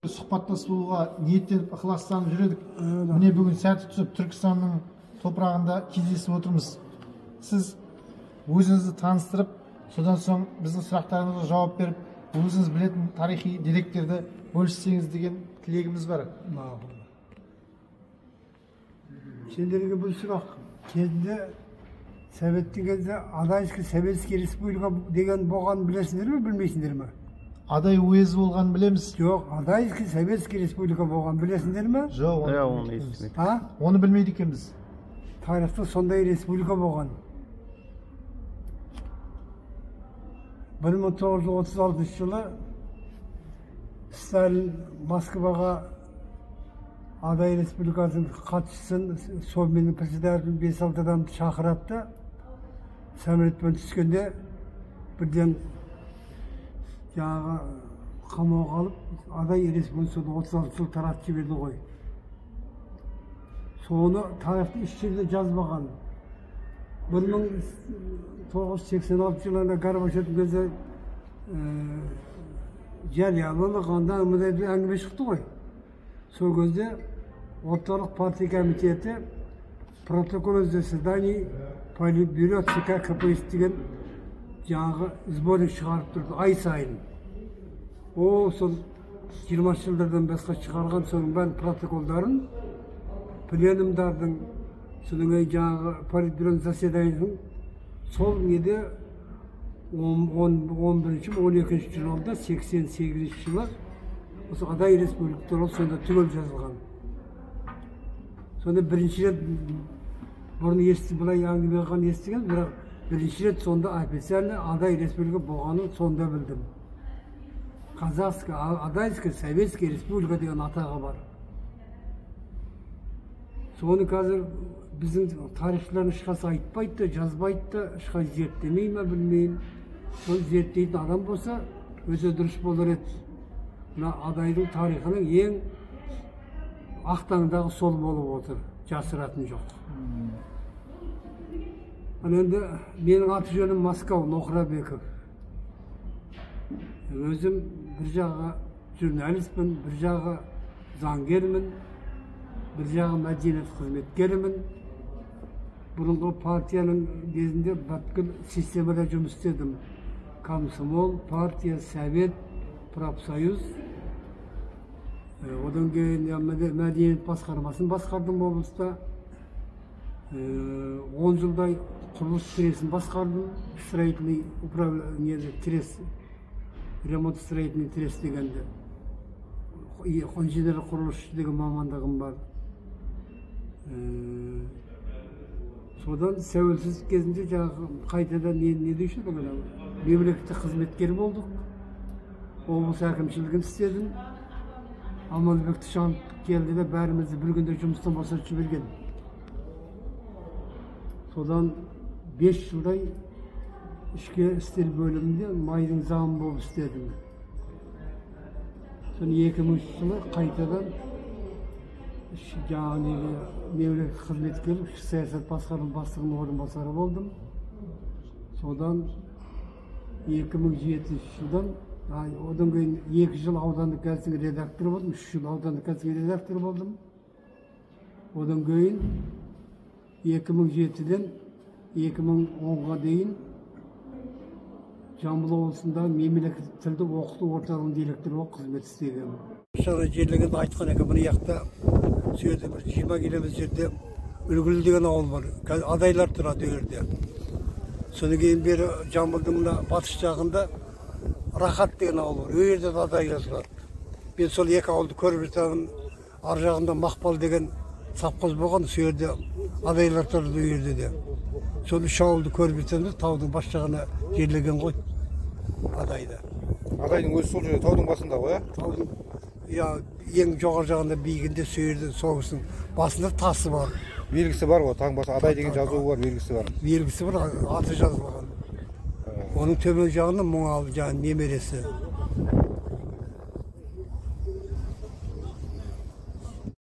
Сұхбаттасуға ниеттеніп, ықыластанып жүр едік. Міне, бүгін сәті түсіп, Түркістанның топырағында кездесіп отырмыз. Сіз өзіңізді таныстырып, содан соң біздің сұрақтарымызға жауап беріп, өзіңіз білетін тарихи деректерді бөліссеңіз деген тілегіміз бар. Мақұл. Сендерге бұл сұрақ: кезінде, советтің кезінде Адайский Советский Республика деген болғанын білесіңдер ме, білмейсіңдер ме? Адай уезі болғанын білеміз. Жоқ, Адайский Советский Республика болғанын білесіңдер ме? Жоқ. Иә, оны естімедік. А? Оны білмейді екенбіз. Тарихта сондай республика болған. 1936 жылы Сталин Москваға Адай Республикасының хатшысын, Совминнің председателін, бес алты адамды шақырады да, самолетпен түскенде бірден жаңағы қамауға алып, Адай Республикасын 36 жыл таратып жіберді ғой. Соны тарихта еш жерде жазбаған. 1986 жылы ана Горбачевтің кезде жариялылық, анда мындай бір әңгіме шықты ғой. Сол кезде Орталық партия комитеті «Протокол заседаний Политбюро ЦК КПСС» деген жаңағы сборник шығарып тұрды ай сайын. О, сол 20 жылдардан басқа шығарған соның бәрін, протоколдарын, пленумдардың, содан кейін жаңағы Политбюроның заседаниесінің, сол неде, 11-ші, 12-ші журналда 88-ші жылы осы Адай Республика туралы сонда түгел жазылған. Сонда бірінші рет, бұрын ести, былай әңгіме қылған естіген, бірақ бірінші рет сонда официально Адай Республика болғанын сонда білдім. Казахская Адайская Советская Республика деген атағы бар. Соны қазір біздің тарихшылардың ешқайсысы айтпайды да, жазбайды да, ешқайсысы зерттемей ме, білмеймін. Соны зерттейтін адам болса, өте дұрыс болар еді. Мына Адайдың тарихының ең ақтаңдағы сол болып отыр, жасыратын жоқ. Ал енді менің аты жөнім Москва Ноқрабеков. Өзім бір жағы журналистпін, бір жағы заңгермін, бір жағы мәдениет қызметкерімін. Бұрынғы партияның кезінде бүткіл системада жұмыс істедім: комсомол, партия, совет, профсоюз. Одан кейін мәдениет басқармасын басқардым облыста. 10 жылдай құрылыс тресін басқардым, строительный управление, трест, ремонт строительный трест дегенді. Инженер құрылысшы деген мамандығым бар. Содан тәуелсіздік кезінде жаңағы қайтадан не деуші еді, анау, мемлекеттік қызметкер болдық, облыс әкімшілігін істедім. Аманбек Тышанов келді де, бәрімізді бір күнде жұмыстан босатып жіберген. Содан 5 жылдай ішкі істер бөлімінде майдың замы болып істедім. Соны 2000 жылы қайтадан жаңағы неге, мемлекеттік қызметкер, ішкі саясат басқарма бастығының орынбасары болдым. Содан 2007 жылдан, одан кейін 2 жыл аудандық газеттің редакторы болдым, 3 жыл аудандық газеттің редакторы болдым. Одан кейін 2007-ден 2010-ға дейін Жамбыл облысында мемлекеттік тілді оқыту орталығының директоры болып қызмет істегенмін. Шара жерлегенде айтқан екен, мына жақта, сол жерде бір 20 километр жерде Үлгілі деген ауыл бар, қазір адайлар тұрады ол жерде. Содан кейін бері Жамбылдың мына батыс жағында Рахат деген ауыл бар, ол жерде де адайлар тұрады. Мен сол екі ауылды көріп жатамын. Ар жағында Мақпал деген совхоз болған, сол жерде адайлар тұрады ол жерде де. Сол үш ауылды көріп жатамыз да, таудың бас жағына жерлеген ғой адайды. Адайдың өзі сол жерде, таудың басында ғой, иә? Таудың, иә, ең жоғары жағында, биігінде, сол жерде, сол басында тасы бар. Белгісі бар ғой, таңбасы, Адай деген жазуы бар, белгісі бар. Белгісі бар, аты жазылған. Оның төмен жағында Мұңал, жаңағы немересі.